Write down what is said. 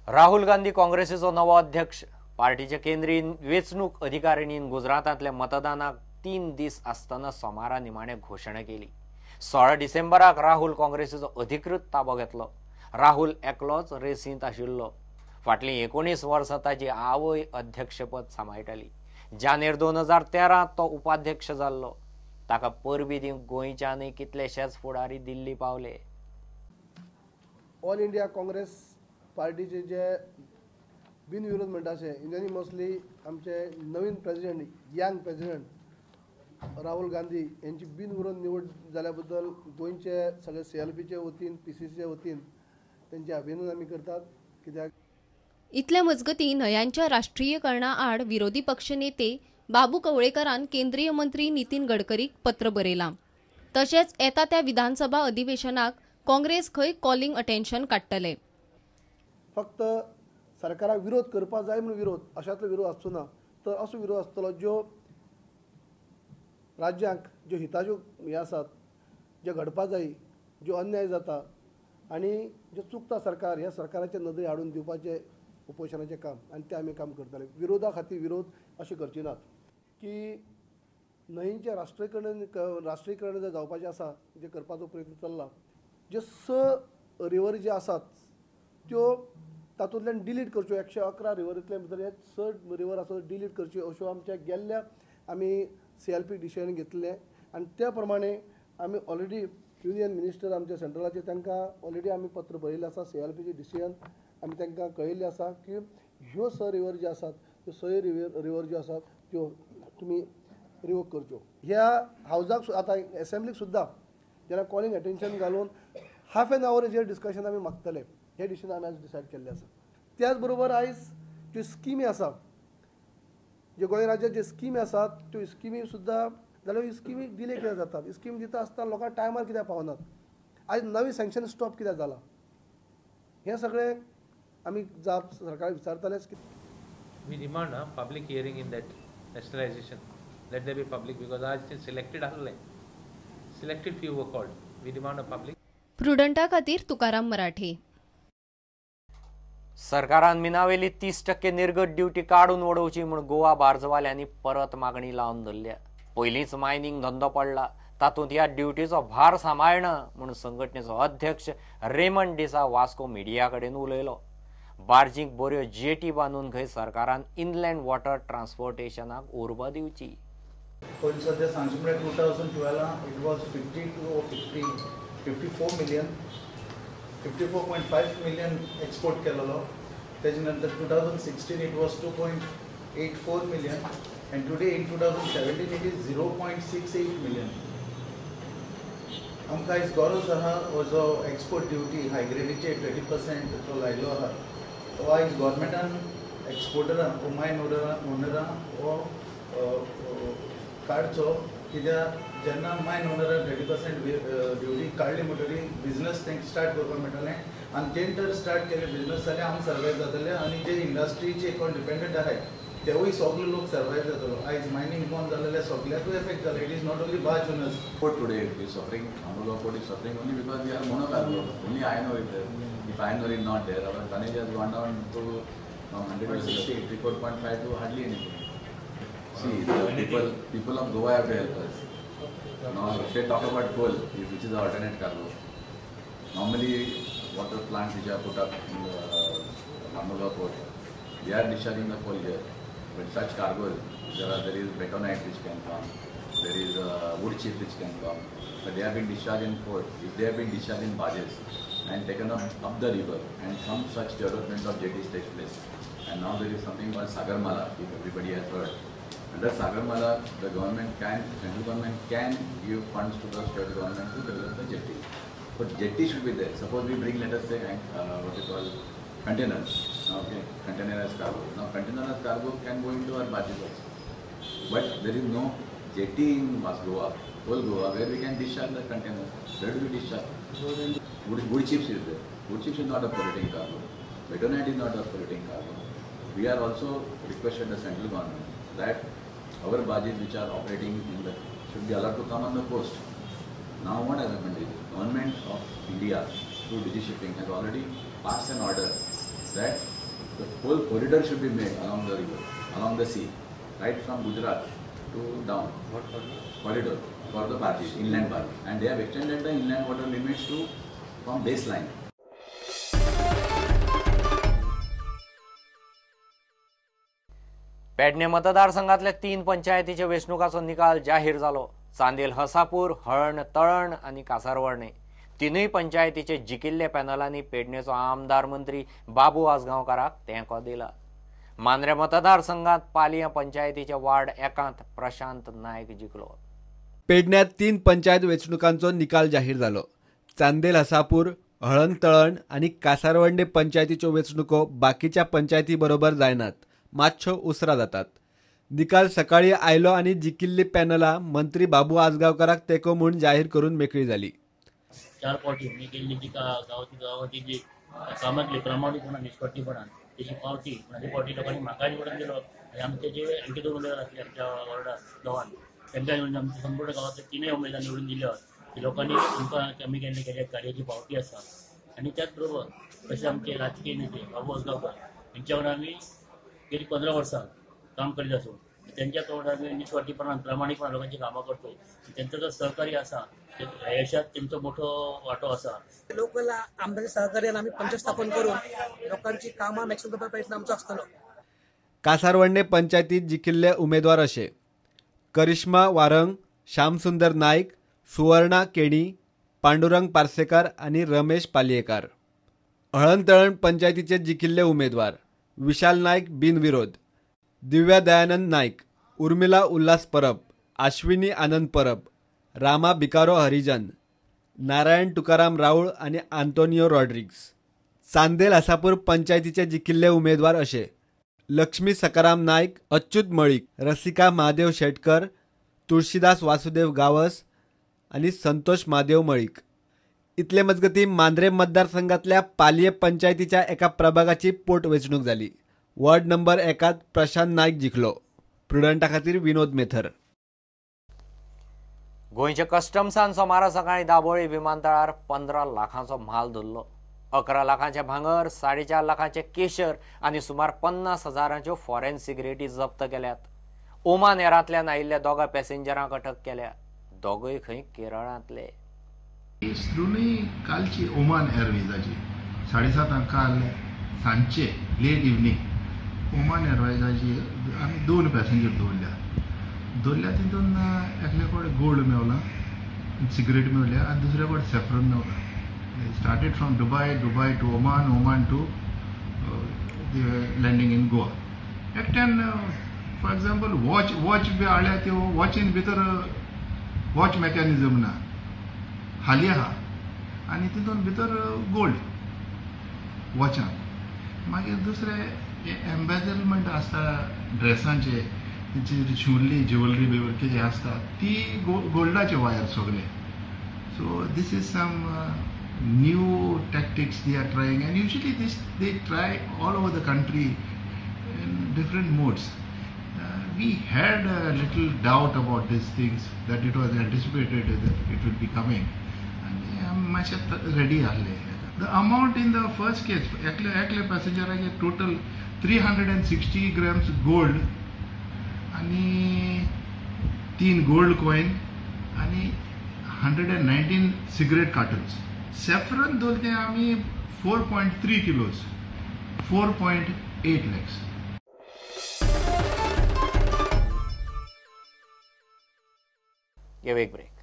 राहुल गांधी काँग्रेसीचो नवो अध्यक्ष. पार्टीचे केंद्रीय वेंचणूक अधिकारिणीन गुजरातांतल्या मतदानाक 3 दीस आसतना सोमारा निमाणे घोशणा केली. 16 डिसेंबराक राहुल काँग्रेसीचो अधिकृत ताबो घेतलो. राहुल एकलोच रेसींत आशिल्लो. फाटलीं 19 वर्सां ताची आवय अध्यक्षपद सांबाळटाली. जानेर 2013 तो उपाध्यक्ष जाल्लो. ताका परबीं दिवंक गोंयच्यानूय कितलेशेच फुडारी दिल्ली पावले. ऑल इंडिया काँग्रेस पार्टीचे जे बिनविरोध म्हणटा अशें युनॅनिमसली आमचे नवीन president, young president Rahul Gandhi यांची बिनविरोध निवड जाल्या बद्दल गोंयचे सगळे सीएलपीचे वतीन, पीसीसीचे वतीन त्यांचे अभिनंदन आमी करतात. कित्याक इतल्या मजगती न्हंयांच्या राष्ट्रीयकरणा आड विरोधी पक्षनेते बाबू कवळेकरान केंद्रीय मंत्री नितीन गडकरीक पत्र बरयलां. तशेंच येता त्या विधानसभा अधिवेशनाक काँग्रेस खंय कॉलिंग अटेन्शन काडटले. फक्त सरकाराक विरोध करपाक जाय म्हणून विरोध अशांतलो विरोध आसचो ना, तर असो विरोध आसतलो ज्यो राज्यांक ज्यो हिताच्यो हे आसात, जे घडपा जाय, ज्यो अन्याय जाता आनी ज्यो चुकता सरकार, ह्या सरकाराच्या नदरे हाडून दिवपाचें उपोशणाचें काम आनी तें आमी काम करतले. विरोधा खातीर विरोध अशें करचे नात की न्हंयेचें राष्ट्रीयकरण जें जावपाचें आसा, जें करपाचो प्रयत्न चल्ला, ज्यो 6 रिवर ज्यो आसात त्यो तातूंतल्यान डिलीट करच्यो. 111 रिवरींतल्या भितर हे 6 रिवर आसा डिलीट करच्यो अश्यो आमच्या गेल्ल्या आमी सीएलपी डिसिजन घेतलें आनी त्या प्रमाणे आमी ऑलरेडी युनियन मिनिस्टर आमच्या सेंट्रलाचे तांकां ऑलरेडी आमी पत्र बरयल्लें आसा. सीएलपीचें डिसिजन आमी तांकां कळयल्लें आसा की ह्यो 6 रिवर ज्यो आसात त्यो 6 रिवर ज्यो आसात त्यो तुमी रिवोक करच्यो. ह्या हावजाक आतां एसेंब्लीक सुद्दां जेन्ना कॉलिंग अटेन्शन घालून हाफ एन आवराचेर डिस्कशन आमी मागतले. हे डिसिजन आमी आज डिसायड केल्लें आसा. त्याच बरोबर आयज ज्यो स्किमी आसा, ज्यो गोंय राज्यात ज्यो स्किमी आसात त्यो स्किमी सुद्दां जाल्यार ह्यो स्किमी डिले कित्याक जातात? स्कीम दिता आसतना लोकांक टायमार कित्याक पावनात? आयज नवी सँक्शन स्टॉप कित्याक जाला? हें सगळें आमी जाप सरकाराक विचारतलेच. We demand a public hearing in that nationalization. Let there be public, because आज ते सिलेक्टेड आसले, selected few were called. We demand a public. प्रुडंटा खातीर तुकाराम मराठे. सरकारान मिनावेली 30% निर्गत ड्युटी काडून वडोवची म्हूण गोवा बार्जवाल्यांनी परत मागणी लावन धरल्या. पयलींच मायनिंग धंदो पडला, तातूंत ह्या ड्युटीचो भार सांबाळना म्हूण संघटनेचो अध्यक्ष रेमंड डिसा वास्को मिडिया कडेन उलयलो. बार्जींक बऱ्यो जेटी बांदून खंय सरकारान इनलँड वॉटर ट्रान्सपोर्टेशनाक उर्बा दिवची. पयलीं सद्या सांगचें म्हळ्यार 2012 it was 52 or 54 million, 54.5 million export केलेलो. तेजे नंतर 2016 it was 2.84 million and today in 2017 it is 0.68 million. आमकां आयज गरज आहा हो जो एक्सपोर्ट ड्युटी हाय ग्रेडीचेर 20% जो लायलो आहा तो आयज गोवोरमेंटान एक्सपोर्टरां वो मायन ओनरां हो काडचो. कित्याक जेन्ना मायन ओनरान 30% ड्युटी काडली म्हणटरी बिजनस तांकां स्टार्ट करपाक मेळटलें आनी तेणें तर स्टार्ट केलें बिजनस जाल्यार आमी सर्वायव जातले आनी जे इंडस्ट्रीचे कोण डिपेंडंट आहाय तेवूय सगळे लोक सर्वायव जातलो. आयज मायनींग बंद जालें सगळ्याकूय एफेक्ट जाला. It is not only barge owners. Port today is suffering, Mormugao port is suffering only because we are monocargo, only iron ore is there. If iron ore is not there, our tonnage has gone down to 184.5 to hardly anything. See, the people of Goa have to help us. Now, if they talk about coal, which is the alternate cargo, normally water plants which are put up in the Mormugao port, they are discharging the coal here. But such cargoes, there is bentonite which can come, there is wood chips which can come, but they have been discharged in port. If they have been discharged in barges and taken up the river, and some such development of jetties takes place. And now there is something called Sagarmala, if everybody has heard. Under Sagarmala, the government can, central government can give funds to the state government to develop the jetty. But jetty should be there. Suppose we bring, let us say, what you call containers. Okay, containerized cargo. Now, containerized cargo can go into our barges also. But there is no jetty in Goa, whole Goa, where we can discharge the containers. Where do we discharge? Wood chips is there. Wood chips is not a polluting cargo. Bentonite is not a polluting cargo. We are also requested the central government that our barges which are operating in the should be allowed to come on the coast. Now what has happened is, Government of India through DG Shipping has already passed an order that The whole corridor should be made along the river, along the sea, right from Gujarat to down. What corridor? Corridor for the barges, inland barges, and they have extended the inland water limits to from baseline. Pedne मतदारसंघातल्या 3 पंचायतीच्या वेंचणुकाचो निकाल जाहीर जालो. चांदेल हसापूर, हळण तळण आनी कासारवर्णे तिनूय पंचायतीचे जिखिल्ले पॅनलांनी पेडणेचो आमदार मंत्री बाबू आजगांवकाराक तेंको दिला. मांद्रे मतदारसंघात पालिया पंचायतीच्या वार्ड 1 प्रशांत नायक जिखलो. पेडण्यात 3 पंचायत वेंचणुकांचो निकाल जाहीर जालो. चांदेल हसापूर, हळण तळण आनी कासारवर्णे पंचायतीच्यो वेंचणुको बाकीच्या पंचायती बरोबर जायनात, मातशो उसरा जातात. निकाल सकाळी आयलो आनी जिखिल्ली पॅनला मंत्री बाबू आजगांवकाराक तेंको म्हूण जाहीर करून मेकळी जाली. 4 फावटी मी केल्ली जी गांवाची जी कामां केली प्रामाणीकपणान, निष्पक्षपणान, तेजी पावती म्हजी पावती लोकांनी म्हाका निवडून दिलो आनी आमचे जे आणखी 2 उमेदवार आसले आमच्या वॉर्डात गांवांत, तांकां निवडून आमच्या संपूर्ण गांवांतले 3 उमेदवार निवडून दिले की लोकांनी आमकां आमी केल्ले केल्ल्या कार्याची पावती आसा. आनी त्याच बरोबर तशें आमचे राजकीय नेते बाबू आजगांवकार हेंच्या वांगडा आमी गेली 15 वर्सां काम करीत आसून त्यांच्या वांगडा आमी निस्वार्थीपणान, प्रामाणीकपणान लोकांची कामां करतो. त्यांचो जो सहकार्य आसा यशात त्यांचो मोठो वांटो आसा. लोकला आमच्या सहकार्यान आमी पंचायत स्थापन करून लोकांची कामां मॅक्सिमम करपाक प्रयत्न आमचो आसतलो. कासारवर्णे पंचायतीत जिखिल्ले उमेदवार अशे: करिश्मा वारंग, श्यामसुंदर नाईक, सुवर्णा केणी, पांडुरंग पार्सेकर आनी रमेश पालयेकार. हळणतळण पंचायतीचे जिखिल्ले उमेदवार विशाल नाईक बिनविरोध, दिव्या दयानंद नाईक, उर्मिला उल्हास परब, आश्विनी आनंद परब, रामा भिकारो हरिजन, नारायण तुकाराम राऊळ आनी आंतोनियो रॉड्रिग्स. चांदेल हसापूर पंचायतीचे जिखिल्ले उमेदवार अशे: लक्ष्मी सकाराम नाईक, अच्युत मळीक, रसिका महादेव शेटकर, तुळशीदास वासुदेव गावस आनी संतोष महादेव मळीक. इतले मजगती मांद्रे मतदारसंघातल्या पालये पंचायतीच्या एका प्रभागाची पोटवेंचणूक जाली. वॉर्ड नंबर 1 प्रशांत नाईक जिखलो. प्रुडंटा खातीर विनोद मेथर. गोंयच्या कस्टम्सान सोमारा सकाळी दाबोळी विमानतळार 15 लाखांचो म्हाल धरलो. 11 लाखांचे भांगर, 4.5 लाखांचे केशर आनी सुमार 50 हजारांच्यो फॉरेन सिगरेटी जप्त केल्यात. ओमान एरांतल्यान आयिल्ल्या 2 पॅसेंजरांक अटक केल्या. दोगूय खंय केरळांतले. दोनूय कालची ओमान एअरवेजाची 7:30 काल सांजचे लेट इवनींग ओमान एअरवेजाची आमी 2 पॅसेंजर दवरल्या तितून एकल्या कडेन गोल्ड मेवला, सिगरेट मेवल्या आनी दुसऱ्या कडेन saffron Mewla. Started from Dubai, Dubai to Oman, Oman to landing in Goa. एकट्यान फॉर एग्जाम्पल वॉच बी हाडल्या, त्यो वॉचीन भितर वॉच मॅकॅनिजम ना, हाली आहा आनी तितून भितर गोल्ड वॉचान. मागीर दुसरें एम्बेजलमेंट आसता ड्रेसांचे, तेची शिवल्ली ज्वेलरी बिवरी कितें आसता ती गोल्डाचे वायर सगळे. So this is some new tactics they are trying, and usually this they try all over the country in different modes. We had a little doubt about these things, that it was anticipated that it would be coming, and मातशें ready आहले. The amount in the first case, एकले पॅसेंजराचे total 360 grams gold आनी 3 gold coin आनी 119 cigarette cottons. Saffron दवरले आमी 4.3 kilos, 4.8 lakhs. Give a break.